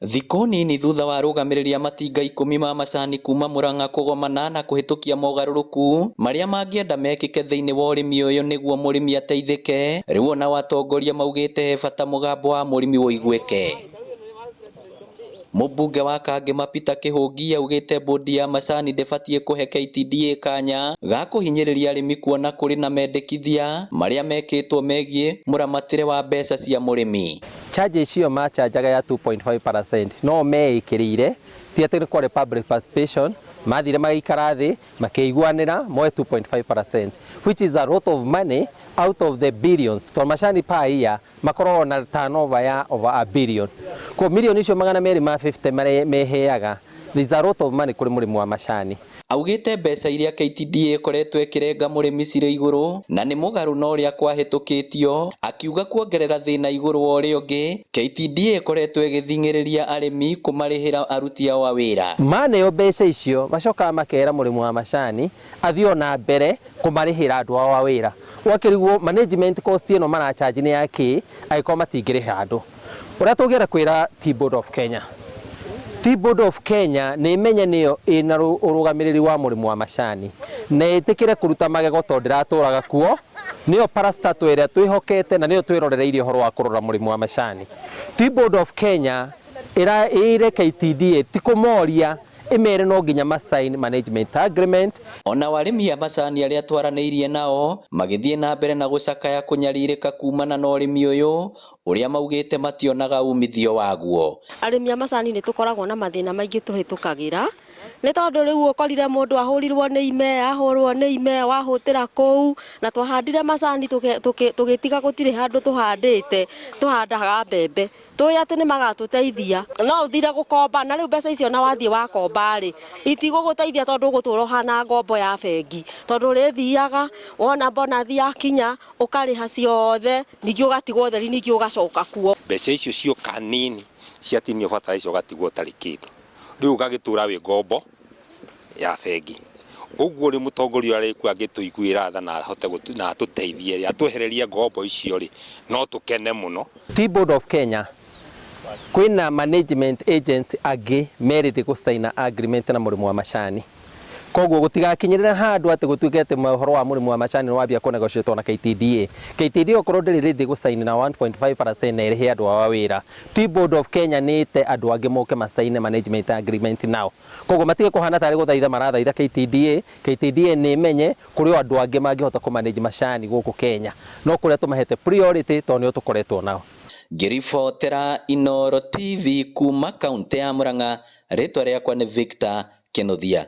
Thikũ nini thutha wa arũgamĩrĩri a matinga 10 ma macani kuma Murang'a kũgomana na kũhĩtũkia mogarũrũku marĩa mangĩenda mekĩke thĩinĩ wa ũrĩmi ũyũ nĩguo mũrĩmi ateithĩke, rĩu onao atongoria maugĩte he bata mũgambo wa mũrĩmi ũiguĩke. Mũmbunge wa Kangema Peter Kĩhũngi augĩte bodi ya macani ndĩbatiĩ kũhe KTDA kanya ga kũhinyĩrĩria arĩmi kuona kũrĩ na mendekithia marĩa mekĩtwo megiĩ mũramatĩre wa mbeca cia mũrĩmi. Charge icio machanjaga ya 2.5% no meĩkĩrĩire, ti atĩ nĩ kwarĩ public participation. Mathire magĩikara thĩ, makĩiguanĩra moe 2.5%, which is a lot of money out of the billions, tondũ macani per year makoragwo na turnover ya over a billion. Ko milioni icio 250 marĩa meheaga, there is a lot of money kũrĩ mũrĩmi wa macani. Augĩte mbeca iria KTDA ĩkoretwo ĩkĩrenga mũrĩmi cirĩ igũrũ na nĩ mũgarũ na ũrĩa kwahĩtũkĩtio, akiuga kuongerera thĩna igũrũ wa ũrĩa ũngĩ, KTDA ĩkoretwo ĩgĩthing'ĩrĩria arĩmi kũmarĩhĩra aruti ao a wĩra. Maneo mbeca icio, macokaga makera mũrĩmi wa macani athiĩ ona mbere kũmarĩhĩra andũ ao a wĩra. Ũgakĩrigwo management cost ĩno maracharge nĩ ya kĩ angĩkorwo matingĩrĩha andũ. Ũrĩa tũngĩenda kwĩra Tea Board of Kenya, Tea Board of Kenya nĩ ĩmenye nĩyo ĩna ũrũgamĩrĩri wa mũrĩmi wa macani na ĩtĩkĩre kũruta magego, tondũ ndĩratũraga kuo, nĩyo parastatal ĩrĩa twĩhokete na nĩyo twĩrorereirie ũhoro wa kũrora mũrĩmi wa macani. Tea Board of Kenya ĩra ĩre KTDA ti kũmoria, ĩmere no nginya ma sign management agreement. Ona arĩmi a macani arĩa twaranĩirie nao magĩthiĩ na mbere na gũcakaya kũnyarirĩka kumana na ũrĩmi ũyũ ũrĩa maugĩte mationaga umithio waguo. Arĩmi a macani nĩ tũkoragwo na mathĩna maingĩ tũhĩtũkagĩra, nĩ tondũ rĩu ũkorire mũndũ ahũrirwo nĩ ime, ahũrwo nĩ ime wahũtĩra kũu, na twahandire macani tũgĩtiga gũtirĩ handũ tũhandĩte, tũhandaga mbembe tũĩ atĩ nĩ magatũteithia. No ũthire gũkomba, na rĩu mbeca icio na wathiĩ wakomba rĩ, itigũgũteithia, tondũ ũgũtũra ũhana ngombo ya bengi, tondũ ũrĩthiaga wona bonathi yakinya ũkarĩha ciothe, ningĩ ũgatigwo ũtheri, ningĩ ũgacoka kuo. Mbeca icio cioka nini, ciatinio bataraitha, ũgatigwo ũtarĩ kĩndũ. Rĩu ũgagĩtũra wĩ ngombo ya bengi ũguo. Rĩ mũtongoria ũrĩa arĩ kuo angĩtũiguĩra tha na ahote na atũteithie rĩ, atwehererie ngombo icio rĩ, no tũkene mũno. Tea Board of Kenya, kwĩna management agents angĩ merĩte gũcaina agreement na mũrĩmi wa macani, koguo gũtigakinyĩrĩra handũ atĩ gũtuĩke atĩ ũhoro wa mũrĩmi wa macani nĩ wambia kũnegotiate na KTDA. KTDA okorwo ndĩrĩ ready gũcaina na 1.5% na ĩrĩhe andũ ao a wĩra, Tea Board of Kenya nĩ ĩte andũ angĩ moke macaine management agreement nao. Koguo matige kũhana tarĩ gũthaitha marathaitha KTDA. KTDA nĩ ĩmenye kũrĩ o andũ angĩ mangĩhota kũmanage macani gũkũ Kenya, no kũrĩa tũmahete priority tondũ nĩo tũkoretwo nao. Ngĩribotera Inooro TV kuma kaunti ya Murang'a, rĩtwa rĩakwa nĩ Victor Kĩnuthia.